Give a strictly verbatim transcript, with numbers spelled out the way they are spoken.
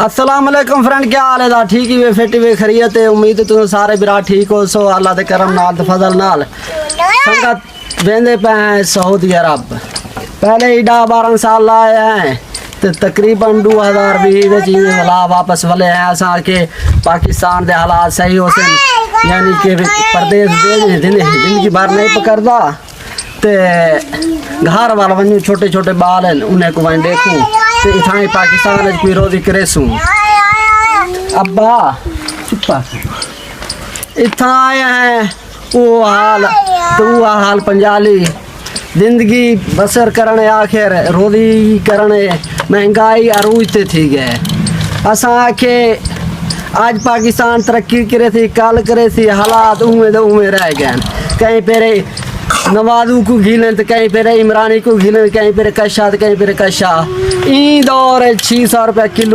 السلام علیکم فرینڈ، کیا حال ہے؟ ٹھیک ہی وے، فٹ ہی وے، خیریت ہے؟ امید ہے تساں سارے بھرا ٹھیک ہو سو اللہ دے کرم نال تے فضل نال۔ سنگت، ویندے پئے ہیں سعودی عرب۔ پہلے ہی ݙاہ ٻارہاں سال لائے ہیں تے تقریباً ݙو ہزار ویہہ وچ ایویں ولا واپس ولے ہیں۔ اساں آکھے پاکستان دے حالات صحیح ہوسن، یعنی کہ پردیس دے زندگی بھر نہیں پکڑدا۔ تے گھر وال ونڄوں، چھوٹے چھوٹے ٻال ہن، انہیں کوں ونڄ ݙیکھوں تے اتھاں ہی پاکستان وچ کوئی روزی کریسوں۔ ابا، چپ کر۔ اتھاں آئے ہیں، او حال تے او حال پنجالی، زندگی بسر کرݨ، آخر روزی کرݨ، مہنگائی عروج تے تھی ڳئے۔ اساں آکھے اڄ پاکستان ترقی کریسی، کل کریسی، حالات اوویں دے اوویں رہ ڳئے ہن۔ کہیں پیرے نوازو کوں گھلن تے کہیں پیرے عمرانی کوں گھلن، کہیں پیرے کشا تے کہیں پیرے کشا۔ ایں دور وچ چھ سو روپے کلو